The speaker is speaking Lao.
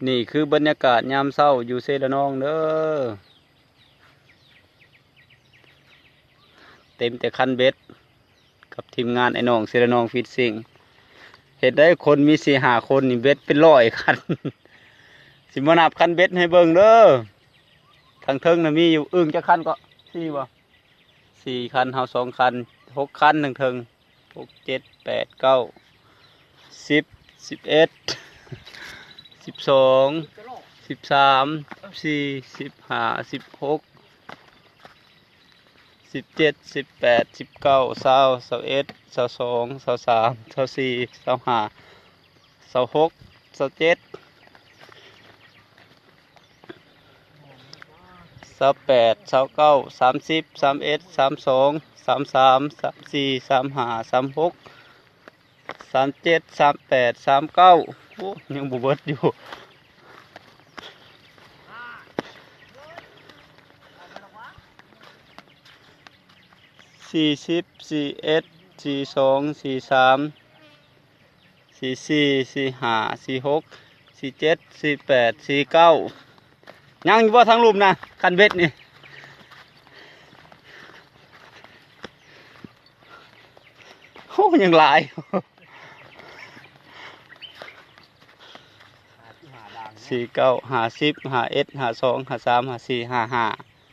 ນີ້ຄືບັນຍາກາດຍາມເຊົ້າຢູ່ເຊລະນອງເດີ ເຕັມແຕ່ຄັນເບັດ ກັບທີມງານໄອ້ນ້ອງເຊລະນອງຟິດຊິງ. ເຮັດໄດ້ຄົນມີສີ່ຫ້າຄົນນີ້ເບັດເປັນຮ້ອຍຄັນ ຊິມານັບຄັນເບັດໃຫ້ເບິ່ງເດີ. ທາງເທິງນະມີຢູ່ອຶ່ງຈັກຄັນເກາະ ສີ່ບໍ່? ສີ່ຄັນ ເຮົາສອງຄັນ ຫົກຄັນ ເທິງໆ ຫົກ ເຈັດ ແປດ ເກົ້າ ສິບ ສິບເອັດ ສິບສອງ ສິບສາມ ສິບສີ່ ສິບຫ້າ ສິບຫົກ ສິບເຈັດ ສິບແປດ ສິບເກົ້າ ຊາວ ຊາວເອັດ ຊາວສອງ ຊາວສາມ ຊາວສີ່ ຊາວຫ້າ ຊາວຫົກ ຊາວເຈັດ ຊາວແປດ ຊາວເກົ້າ ສາມສິບ ສາມເອັດ ສາມສອງ ສາມສາມ ສາມສີ່ ສາມຫ້າ ສາມຫົກ ສາມເຈັດ ສາມແປດ ສາມເກົ້າ ໂອ້ ຍັງບໍ່ເບິດຢູ່ ສີ່ສິບ ສີ່ເອັດ ສີ່ສອງ ສີ່ສາມ ສີ່ສີ່ ສີ່ຫ້າ ສີ່ຫົກ ສີ່ເຈັດ ສີ່ແປດ ສີ່ເກົ້າ ຍັງຢູ່ບໍ່ທາງລຸ່ມນະ ຄັນເບັດນີ້ ໂອ້ ຍັງຫຼາຍ ສີ່ເກົ້າ ຫ້າສິບ ຫ້າເອັດ ຫ້າສອງ ຫ້າສາມ ຫ້າສີ່ ຫ້າຫ້າ